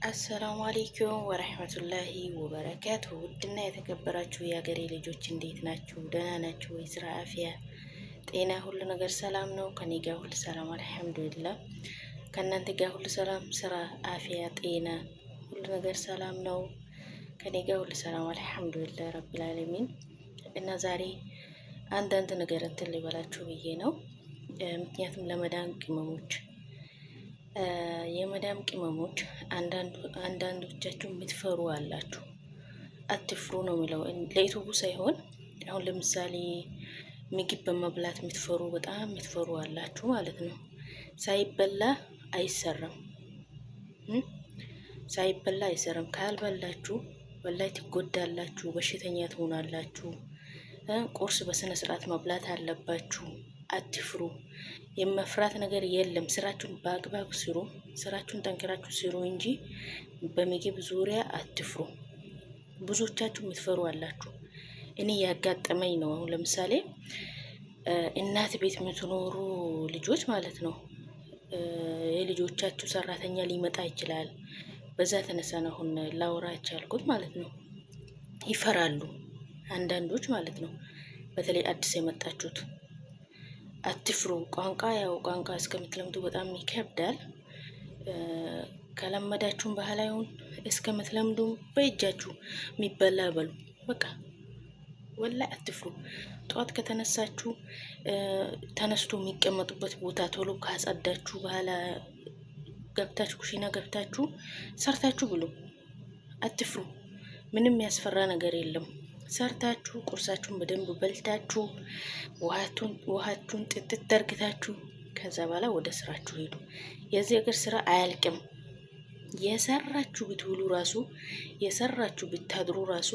السلام عليكم ورحمة الله وبركاته። ውድና የተከበራችሁ የሀገሬ ልጆች እንዴት ናችሁ? ደህና ናችሁ ወይ? ስራ፣ አፍያ፣ ጤና፣ ሁሉ ነገር ሰላም ነው? ከኔ ጋር ሁሉ ሰላም አልሐምዱሊላህ። ከእናንተ ጋር ሁሉ ሰላም፣ ስራ፣ አፍያ፣ ጤና፣ ሁሉ ነገር ሰላም ነው? ከኔ ጋር ሁሉ ሰላም አልሐምዱሊላህ رب العالمين። እና ዛሬ አንዳንድ ነገር እንትን ልበላችሁ ብዬ ነው። ምክንያቱም ለመዳን ቅመሞች፣ የመዳም ቅመሞች፣ አንዳንዶቻችሁ የምትፈሩ አላችሁ። አትፍሩ ነው የሚለው ለኢቱቡ ሳይሆን አሁን ለምሳሌ ምግብ በመብላት የምትፈሩ፣ በጣም የምትፈሩ አላችሁ ማለት ነው። ሳይበላ አይሰራም፣ ሳይበላ አይሰራም። ካልበላችሁ ወላሂ ትጎዳላችሁ፣ በሽተኛ ትሆናላችሁ። ቁርስ በስነ ስርዓት መብላት አለባችሁ። አትፍሩ። የመፍራት ነገር የለም። ስራችሁን በአግባብ ስሩ። ስራችሁን ጠንክራችሁ ስሩ እንጂ በምግብ ዙሪያ አትፍሩ። ብዙዎቻችሁ የምትፈሩ አላችሁ። እኔ ያጋጠመኝ ነው። አሁን ለምሳሌ እናት ቤት የምትኖሩ ልጆች ማለት ነው። የልጆቻችሁ ሰራተኛ ሊመጣ ይችላል። በዛ የተነሳ ነው አሁን ላውራ ቻልኩት ማለት ነው። ይፈራሉ አንዳንዶች ማለት ነው። በተለይ አዲስ የመጣችሁት አትፍሩ። ቋንቋ ያው ቋንቋ እስከምትለምዱ በጣም ይከብዳል። ከለመዳችሁም ባህላዊውን እስከምትለምዱ በእጃችሁ የሚበላ በሉ። በቃ ወላይ አትፍሩ። ጠዋት ከተነሳችሁ ተነስቶ የሚቀመጡበት ቦታ ቶሎ ካጸዳችሁ በኋላ ገብታችሁ ኩሽና ገብታችሁ ሰርታችሁ ብሉ። አትፍሩ። ምንም ያስፈራ ነገር የለም። ሰርታችሁ ቁርሳችሁን በደንብ በልታችሁ ውሃችሁን ጥጥት ደርግታችሁ ከዛ በኋላ ወደ ስራችሁ ሄዱ። የዚህ እግር ስራ አያልቅም። የሰራችሁ ብትውሉ ራሱ፣ የሰራችሁ ብታድሩ ራሱ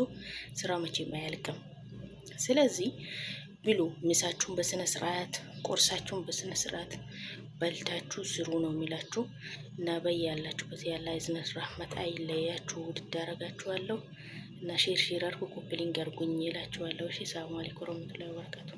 ስራ መቼም አያልቅም። ስለዚህ ብሉ። ምሳችሁን በስነ ስርዓት፣ ቁርሳችሁን በስነ ስርዓት በልታችሁ ስሩ ነው የሚላችሁ እና በያላችሁበት ያለ እዝነት ረህመት አይለያችሁ። ውድድ አረጋችኋለሁ እና share share አድርጉ፣ copy link አድርጉኝ ይላችኋለሁ። እሺ፣ سلام عليكم ورحمة الله وبركاته።